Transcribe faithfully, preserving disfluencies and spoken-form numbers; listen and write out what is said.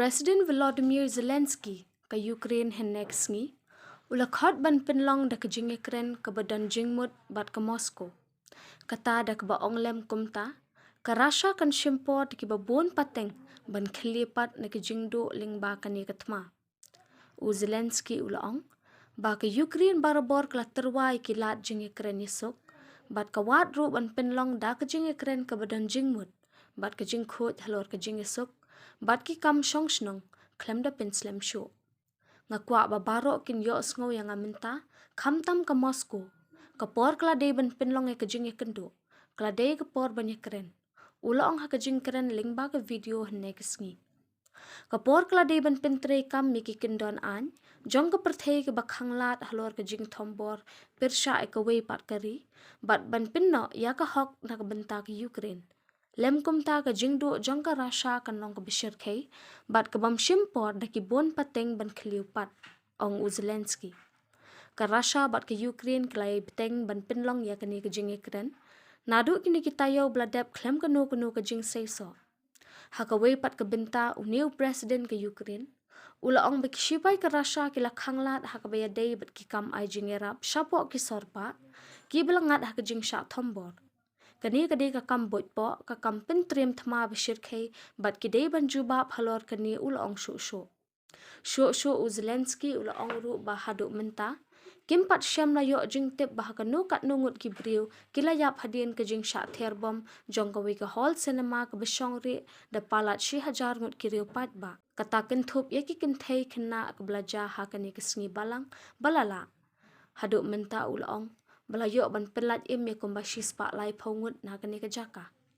President Volodymyr Zelensky ka Ukraine hynne ka sngi u la khot ban pynlong da ka jingïakren kaba don jingmut bad ka Moscow, kata da kaba ong lem kumta ka Russia kan shim por da kiba bun pateng ban khyllie pat na ka jingduh lyngba kane ka thma. U Zelensky u la ong ba ka Ukraine barabor ka la tyrwa ïa ki lad jingïakren ïasuk bad ka wad ruh ban pynlong da ka jingïakren kaba don jingmut bad ka jingkhuid halor ka jingïasuk bad ki kam shong shnong khlem da pynslem shuh. Nga kwah ba baroh kin ïohsngew ïa nga mynta, khamtam ka Moscow. Ka por ka la dei ban pynlong ïa ka jingïakynduh, ka la dei ka por ban ïakren, u la ong ha ka jingkren lyngba ka video hynne ka sngi. Ka por ka la dei ban pyntreikam ïa ki kyndon aiñ jong ka pyrthei kaba khanglad halor ka jingthombor pyrshah ïa kawei pat ka ri bad ban pynnoh ïa ka hok na ka bynta ka Ukraine. Lem kumta ka jingduh jong ka Russia kan long kaba shyrkhei bad ka bym shim por da ki bun pateng ban khylliew pat, ong u Zelensky. Ka Russia bad ka Ukraine ki la ïai bteng ban pynlong ïa kane ka jingïakren naduh kine ki taïew ba la dep khlem kano kano ka jingseisoh. Ha kawei pat ka bynta une u president ka Ukraine u la ong ba ki shipai ka Russia ki la khanglad ha kaba ïadei bad ki kam ai jingïarap shapoh ki sorpah kiba la ngat ha ka jingshah thombor. Kane ka dei ka kam buit poh, ka kam pyntriem thma ba shyrkhei bad ki dei ban jubab halor kane, u la ong shuh shuh. Shuh shuh u Zelensky u la ong ruh ba haduh mynta kim pat shym la ïoh jingtip ba ha kano katno ngut ki briew ki la ïap hadien ka jingshah ther bom jong kawei ka hall cinema kaba shong rieh da palat shi hajar ngut ki riew paidbah, kata kynthup ïa ki kynthei khynnah kaba la jia ha kane ka sngi Balang ba la lah. Haduh mynta u la ong ba la ïoh ban pynlait im ïa kumba shispah laiphew ngut na kane ka jaka.